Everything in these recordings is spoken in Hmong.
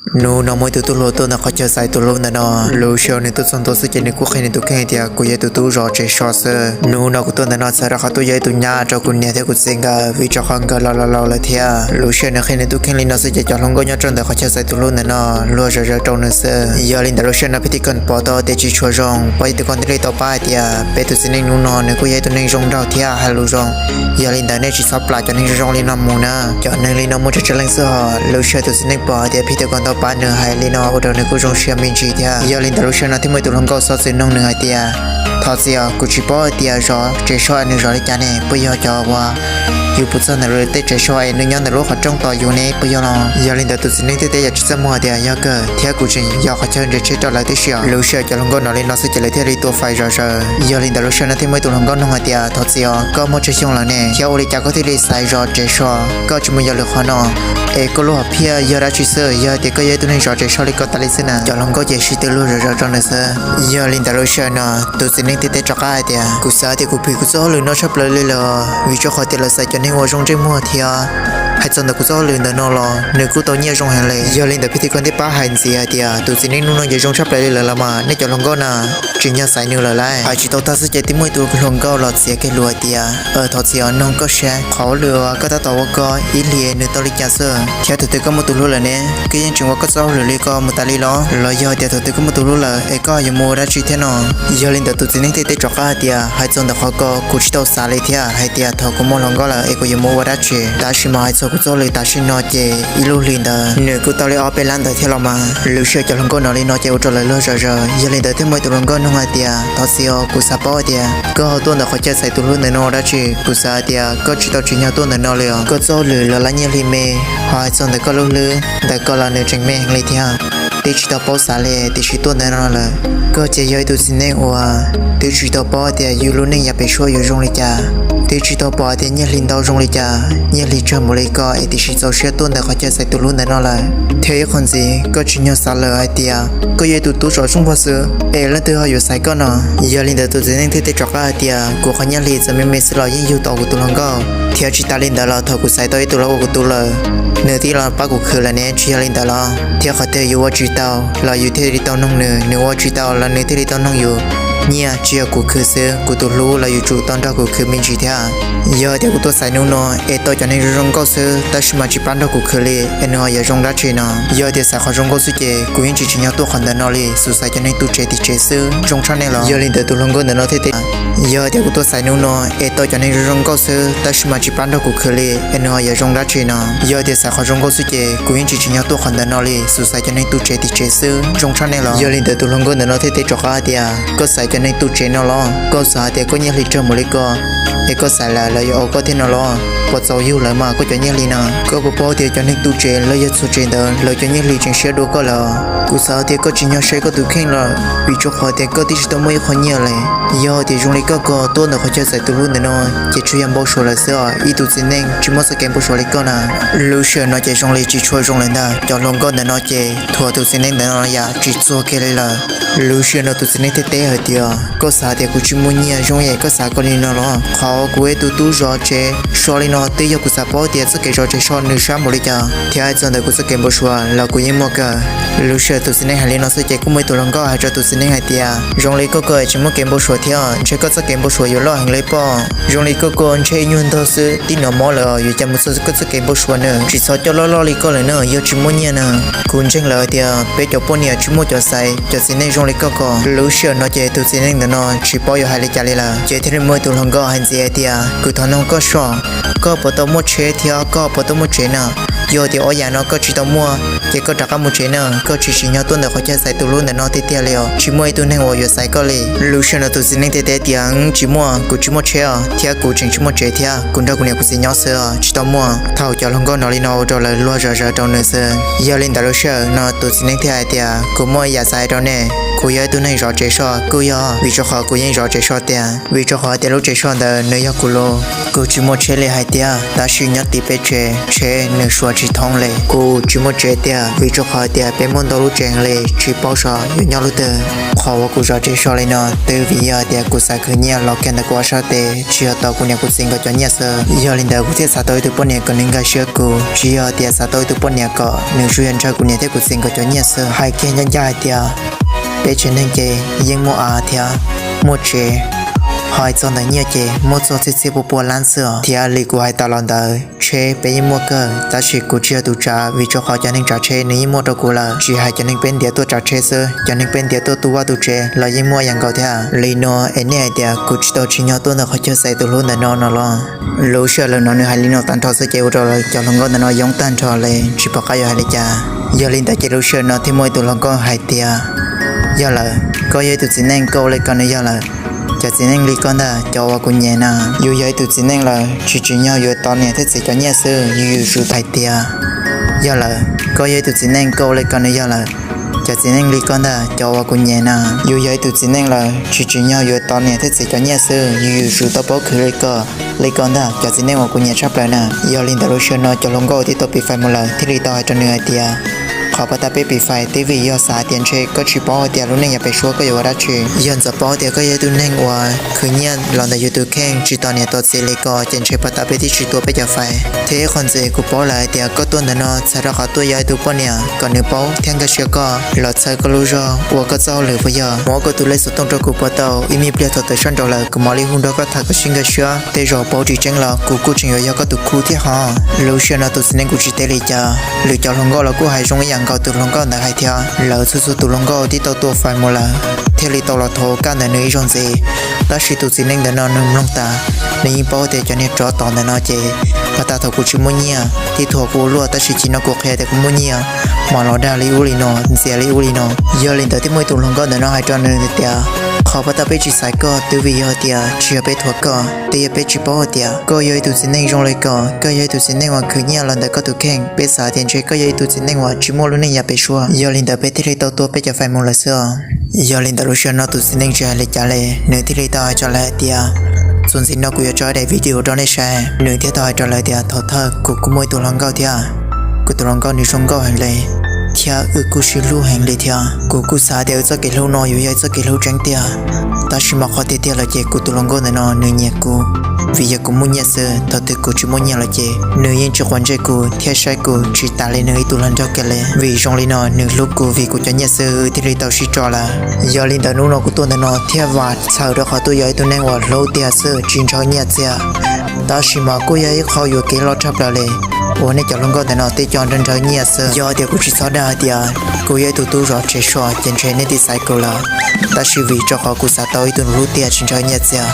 Hnub no muaj ib tug tub hluas tuaj ntawm qhov chaw xaiv tus hlub ntawm no. Lub sij hawm nws tuaj txog ntua xwb ces nws kuj qhia nws tus kheej tias kuv yog ib tug tub zov tsev so xwb. Hnub no kuv tuaj ntawm no txhawm rau qhov tuaj yog ib tug nyab rau kuv niam thiab kuv txiv nkawd, vim rau qhov nkawd los laus laus lawm thiab. Lub sij hawm nws qhia nws tus kheej li no xwb ces cov hluas nkauj nyob rau ntawm qhov chaw xaiv tus hlub ntawm no luag zom zaws rau nws xwb. Yog li ntawd lub sij hawm no pheej ti koj pom tau tias tsis tshua zoo, pab yog tias koj ntiaj teb tau pab hais tias peb tus txiv neej hnub no nws kuj yog ib tug neeg zoo nraug thiab hais lus zoo. Yog li ntawd nej tsis txhob plam cov neeg zoo zoo li no mus na. Cov neeg li no muaj tsawg tsawg leej xwb hos. Lub sij hawm tus txiv neej pom hais tias pheej ti koj tau pab nws hais li no ua rau nws kuj zoo siab me ntsis thiab. Yog li ntawd lub sij hawm no thiaj muaj ib tug hluas nkauj xov xwm nug nws hais tias, thov txim os, kuv tsis paub tias zov tsev so nws zov li cas ne, puas yog cov uas yus pw txog ntawm lawv tej tsev so es nws nyob ntawm lub qhov rooj tos yus ne, puas yog los? Yog li ntawd tus txiv neej thiaj teb yam tsis txaj muag tias yog kawg thiab, kuv tseem yog qhov chaw nres tsheb rau lawv tib si os. Lub sij hawm cov hluas nkauj hnov li no xwb ces lawv thiaj li tua fais zom zaws. Yog li ntawd lub sij hawm no thiaj muaj ib tug hluas nkauj nug hais tias, thov txim os, koj muaj tsawg xyoo lawm ne, thiab ua li cas koj thiaj li xaiv zov tsev so, koj tsis mus yos lwm qhov no? Es koj lub hom phiaj yog dab tsi xwb? Yog hais tias koj yog ib tug neeg zov tsev so li ko tas li xwb na? Cov hluas nkauj ces sib tw luag zom zaws rau nws xwb. Yog li ntawd lub sij hawm no tus txiv neej thiaj teb rov qab hais tias, kuv xav tias kuv phim kuv txoj hauj lwm no tshaj plaws li lawm, vim rau qhov tias lawv xaiv cov neeg uas zoo ntsej muag thiab. Hais txog ntawm kuv txoj hauj lwm ntawm no los nws kuj tau nyiaj zoo heev li. Yog li ntawd pheej ti koj thiaj pab hais ntxiv hais tias, tus txiv neej hnub no ces zoo tshaj plaws li lawm los mas, nej cov hluas nkauj na tsis nyog xaiv nws lawm lauj. Hais tsis tau tag xwb ces twb muaj ib tug hluas nkauj los txiav kiag lus hais tias, thov txim os, noog koj saib, qhov hauj lwm uas koj tab tom ua koj ib hlis nws tau li cas xwb? Thiab thaum twg koj muaj tus hlub lawm ne, koj yeej tseem ua koj txoj hauj lwm li ko mus tas li los? Los yog tias thaum twg koj muaj tus hlub lawm es koj yuav mus ua dab tsi thiab no? Yog li ntawd tus txiv neej thiaj teb rov qab hais tias, hais txog ntawm qhov ko kuv tsis tau xav li thiab, hais tias thaum kuv muaj hluas nkauj lawm es kuv yuav mus ua dab tsi. Tab sis mas hais txog kuv txoj hauj lwm tam sim no ces ib lub hlis ntawd nws kuj tau li ob peb lab ntawd thiab los mas. Lub sij hawm cov hluas nkauj hnov li no ces ua rau lawv luag zom zaws. Yog li ntawd thiaj muaj ib tug hluas nkauj nug hais tias, thov txim os, kuv xav paub hais tias koj ho tuaj ntawm qhov chaw xaiv tus hlub ntawm no ua dab tsi? Kuv xav hais tias koj tsis tau tsim nyog tuaj ntawm no li os. Koj txoj hauj lwm los lab nyiaj hli me, ho hais txog ntawm koj lub hlwb ntawm ko los nws tseem me heev li thiab. Twb tsis tau paub xav li, tiam sis tuaj ntawm no lawm. Koj ces yog ib tug txiv neej uas twb tsis tau paub tias yus lub neej yav pem suab yuav zoo li cas, twb tsis tau pom tias nyiaj hli ntau zoo li cas, nyiaj hli tsawg npaum li ko es tiam sis txaus siab tuaj ntawm qhov chaw xaiv tus hlub ntawm no lawm. Thiab ib qho ntxiv, koj tsis nyog xav lawm hais tias koj yog ib tug tub zov txhooj pog xwb es leej twg ho yuav xaiv koj no? Yog li ntawd tus txiv neej thiaj teb rov qab hais tias, kuv qhov nyiaj hli txawm me me xwb los yeej yug tau kuv tus hluas nkauj, thiab tsis tas li ntawd los thaum kuv xaiv tau ib tug los ua kuv tus lawm, nws twb los pab kuv khwv lawm ne, tsis yog li ntawd los? Thiab qhov twg yus ua tsis tau los yus thiaj li tau noog nws, nws ua tsis tau los nws thiaj li tau noog yus. Nyiaj tsis yog kuv khwv xwb, kuv tus hlub los yuav tsum tau nrog kuv khwv me ntsis thiab. Yog tias kuv tuaj xaiv hnub no es tau cov neeg zoo zoo nkauj xwb, tab sis mas tsis pab nrog kuv khwv li, es nws ho yuav zoo dab tsi no? Yog tias xaiv qhov zoo nkauj xwb ces kuv yeej tsis tsim nyog tuaj qhov ntawm no li, xum xaiv cov neeg tu tsev tim tsev xwb, zoo tshaj nej los? Yog li ntawd tus hluas nkauj ntawm no thiaj teb, yog tias kuv tuaj xaiv hnub no es tau cov neeg zoo zoo nkauj xwb, tab sis mas tsis pab nrog kuv khwv li, es nws ho yuav zoo dab tsi no? Yog tias xaiv qhov zoo nkauj xwb ces kuv yeej tsis tsim nyog tuaj qhov ntawm no li, xum xaiv cov neeg tu tsev tim tsev xwb, zoo tshaj nej los? Yog li ntawd tus hluas nkauj ntawm no thiaj teb rov qab tias, koj xaiv cov neeg tu tsev no los? Koj xav tias koj nyiaj hli tsawg npaum li ko es koj xaiv lawm lawv yuav ua koj thiab no los? Puas txaus yug lawv mas koj cov nyiaj hli no? Koj puas paub tias cov neeg tu tsev lawv yog txhua tsev ntawd lawv cov nyiaj hli tseem siab dua koj lawm? Kuv xav tias koj tsis nyog saib koj tus kheej lawm, vim rau qhov tias koj twb tsis tau muaj ib qho nyiaj li. Yog tias zoo li koj ko tuaj ntawm qhov chaw xaiv tus hlub ntawm no ces tsuas yog npau suav lawm xwb os, ib tug txiv neej tsis muaj txoj kev npau suav li koj na. Lub sij hawm no ces zoo li tsis tshua zoo lawm ntag, cov hluas nkauj ntawm no ces thuam tus txiv neej ntawm no yam tsis txuag kiag li lawm. Lub sij hawm no tus txiv neej thiaj teb hais tias, koj xav tias kuv tsis muaj nyiaj zoo es koj xav koj li no los? Qhov kuv ua ib tug tub zov tsev so li no twb yog kuv xav paub tias txoj kev zov tsev so nws sab npaum li cas, thiab hais txog ntawm kuv txoj kev npau suav los kuv yeej muaj kawg. Lub sij hawm tus txiv neej hais li no xwb ces kuj muaj ib tug hluas nkauj hais rau tus txiv neej hais tias, zoo li koj ko es tsis muaj kev npau suav thiab, ntshe koj txoj kev npau suav yuav loj heev li pob. Zoo li koj ko ntshe ib nyuag ntog xwb twb hnov mob lawm, yuav cas mus txog koj txoj kev npau suav na. Tsis txhob coj loj loj li koj lawm na, yog tsis muaj nyiaj na. Kuv ntseeg lawm tias peb cov poj niam tsis muaj cov xaiv cov txiv neej zoo li koj ko. Lub sij hawm no ces tus txiv neej ntawm no tsis paub yuav hais li cas li lawm, ces thiaj li muaj ib tug hluas nkauj hais ntxiv hais tias, kuv thov noog koj soj, koj puas tau muaj tsheb thiab koj puas tau muaj tsev na? Yog tias ob yam no koj tsis tau muaj ces koj rov qab mus tsev na, koj tsis tsim nyog tuaj ntawm qhov chaw xaiv tus hlub ntawm no tiag tiag li os, tsis muaj ib tug neeg uas yuav xaiv koj li. Lub sij hawm no tus txiv neej thiaj teb tias, tsis muaj, kuv tsis muaj tsheb os, thiab kuv tseem tsis muaj tsev thiab, kuv nrog kuv niam kuv txiv nyob xwb os, tsis tau muaj. Thaum cov hluas nkauj hnov li no ua rau lawv luag zom zaws rau nws xwb. Yog li ntawd lub sij hawm no tus txiv neej thiaj hais tias, kuv muaj ib yam xav hais rau nej. Kuv yog ib tug neeg zov tsev soj kuj yog vim rau qhov kuv yeej zov tsev soj tiag, vim rau qhov tias lub tsev soj ntawd nws yog kuv lub. Kuv tsis muaj tsheb li hais tias, tab sis nyob tim peb tsev tsheb nws suav tsis thoob li. Kuv tsis muaj tsev tiag vim rau qhov tias peb muaj ntau lub tsev li tsis paub xyov yuav nyob lub twg. Qhov uas kuv zov tsev soj li no twb vim yog tias kuv xav khwv nyiaj los kiag ntawm kuv ob sab tes, tsis yog tau kuv niam kuv txiv nkawd cov nyiaj xwb. Yog li ntawd kuv thiaj xav tau ib tug poj niam kom nws nkag siab kuv, tsis yog tias xav tau ib tug poj niam kom nws tsuas yog ntshaw kuv niam thiab kuv txiv nkawd cov nyiaj xwb. Hais kiag ncaj ncaj hais tias peb tsev neeg ces yeej muaj av thiab muaj tsev, ho hais txog ntawm nyiaj ces muaj txog txhiab txhiab pua pua lab xwb os. Thiab li kuv hais tas los ntawd, tsheb peb yeej muaj kawg, tab sis kuv tsis yog tus tsav vim rau qhov cov neeg tsav tsheb nws yeej muaj rau kuv lawm. Tsis hais cov neeg peb ntiav tuaj tsav tsheb xwb, cov neeg peb ntiav tuaj tu vaj tu tsev los yeej muaj ib yam nkaus thiab. Li no es nej hais tias kuv tsis tau tsim nyog tuaj ntawm qhov chaw xaiv tus hlub ntawm no no los? Lub sij hawm lawv hnov nws hais li no tag nrho xwb ces ua rau lawv cov hluas nkauj ntawm no yoob tag nrho li tsis pom qab yuav hais li cas. Yog li ntawd ces lub sij hawm no thiaj muaj ib tug hluas nkauj hais tias, yog lawm, koj yog ib tug txiv neej koj ua li ko nws yog lawm. Cov txiv neej li koj ntag cov uas kuv nyiam na. Yus yog ib tug txiv neej lawm tsis tsim nyog yuav tos niam thiab txiv cov nyiaj xwb, yus yus zus hais tias, yog lawm, koj yog ib tug txiv neej koj ua li ko nws yog lawm. Cov txiv neej li koj ntag cov uas kuv nyiam na. Yus yog ib tug txiv neej lawm tsis tsim nyog yuav tos niam thiab txiv cov nyiaj xwb, yus yus zus tau paub khwv li ko, li ko ntag cov txiv neej uas kuv nyiam tshaj plaws na. Yog li ntawd lub sij hawm no cov hluas nkauj twb tau pim fais mus lawm thiaj li tau hais rau nws hais tias, qhov pas tag peb pim fais twb vim yog xav hais tias ntshe koj tsis paub hais tias lub neej yav pem suab koj yuav ua dab tsi. Yog ntxov paub tias koj yog ib tug neeg uas khwv nyiaj los ntawm yus tus kheej tsis tos niam tos txiv li ko ces ntshe pas tag peb twb tsis tua peb cov fais. Thiab ib qho ntxiv kuv paub lawm hais tias koj tuaj ntawm no txhawm rau qhov tuaj yog ib tug poj niam kom nws paub thiab nkag siab koj los txhawb koj lub zog ua koj txoj hauj lwm puas yog? Muab koj tus lej xov tooj rau kuv puas tau? Ib me pliag thaum tawm sab nraud lawm kuv mam li hu nrog koj tham koj sib nkag siab. Tej zaum paub tsis tseeb los kuv kuj tseem yuav yog koj tus khub thiab hos. Lub sij hawm no tus txiv neej kuj tsis teb li cas, lwm cov hluas nkauj los kuj hais zoo ib yam nkaus tus hluas nkauj ntawd hais thiab. Lawv txhua txhua tus hluas nkauj twb tau tua fais mus lawm thiaj li tau los thov kaj ntawm nws ib zaug ntxiv. Tab sis tus txiv neej ntawm no nws mloog tas, nws yeej paub tias cov niag tsov tom ntawm no ces pas tag thaum kuv tsis muaj nyiaj twb thuam kuv ua luaj, tab sis chim no kuv qhia tias kuv muaj nyiaj mas los dag li ub li no, ntxias li ub li no. Yog li ntawd thiaj muaj ib tus hluas nkauj ntawm no hais rau nws tias, qhov pas tag peb tsis xaiv koj twb vim yog tias tsis yog peb thuam koj, twb yog peb tsis paub hais tias koj yog ib tug txiv neej zoo li ko, koj yog ib tug txiv neej uas khwv nyiaj los ntawm koj tus kheej, peb xav tias ntshe koj yog ib tug txiv neej uas tsis muaj lub neej yav pem suab, yog li ntawd peb thiaj li tau tua peb cov fais mus lawm xwb os. Yog li ntawd lub sij hawm no tus txiv neej tsis hais li cas li, nws thiaj li tau hais rau lawv hais tias, txuas ntxiv no kuv yuav tso daim video rau nej saib. Nws thiaj tau hais rau lawv tias, thaum thawj kuv kuj muaj ib tug hluas nkauj thiab, kuv tus hluas nkauj nws zoo nkauj heev li thiab wb kuj sib hlub heev li thiab. Kuv kuj xav tias wb txoj kev hlub no yuav yog ib txoj kev hlub tseeb tiag, tab sis mas qhov tiag tiag lawm ces kuv tus hluas nkauj ntawm no nws nyiam kuv vim yog kuv muaj nyiaj xwb. Thaum twg kuv tsis muaj nyiaj lawm ces nws yeej tsis quav ntsej kuv thiab saib kuv tsis tas li nws ib tug hluas nraug kiag li. Vim zoo li no nws hlub kuv vim kuv cov nyiaj xwb wb thiaj li tau sib tso lawm. Yog li ntawd hnub no kuv tuaj ntawm no thiaj vam txhawm rau qhov tuaj yog ib tug neeg uas hlub tiag xwb tsis ntshaw nyiaj txiag. Tab sis mas kuj yog ib qho yuam kev loj tshaj plaws li uas nej cov hluas nkauj ntawm no tej co nrhaw nrhaw nyiaj xwb. Yog tias kuv tsis txhob dag hais tias kuv yog ib tug tub zov tsev soj ces ntshe nej twb xaiv kuv lawm. Tab sis vim rau qhov kuv xav tau ib tug hlub tiag tsis ntshaw nyiaj txiag,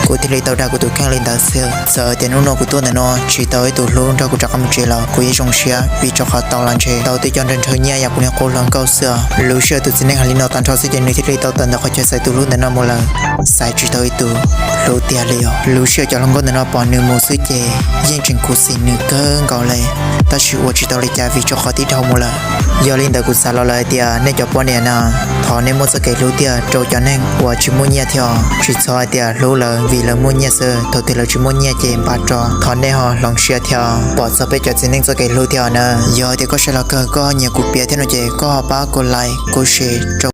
kuv thiaj li tau dag kuv tus kheej li ntawd xwb. Txawm tias hnub no kuv tuaj ntawm no tsis tau ib tug hlub nrog kuv rov qab mus tsev los kuv yeej zoo siab vim rau qhov tau los ntshe tau tej co nrhaw nrhaw nyiaj yam kuv niag qub hluas nkauj xwb. Lub sij hawm tus txiv neej hais li no tag nrho xwb ces nws thiaj li tau tawm ntawm qhov chaw xaiv tus hlub ntawm no mus lawm, xaiv tsis tau ib tug hlub tiag li os. Lub sij hawm cov hluas nkauj ntawm no pom nws mus xwb ces yeej tseem khuv xim nws kawg nkaus li, tab sis ua tsis tau li cas vim rau qhov twb dhau mus lawm. Yog li ntawd kuv xav los lawm hais tias nej cov poj niam na, thov nej muaj txoj kev hlub tiag rau cov neeg uas tsis muaj nyiaj thiab os. Tsis txhob hais tias hlub lawv vim lawv muaj nyiaj xwb, thaum twg lawv tsis muaj nyiaj ces npaj rau. Thov nej ho hloov siab thiab pom txog peb cov txiv neej txoj kev hlub thiab na. Yog tias koj saib los kawg koj nyiam kuv piav thiab no ces koj ho pab kuv like kuv share rau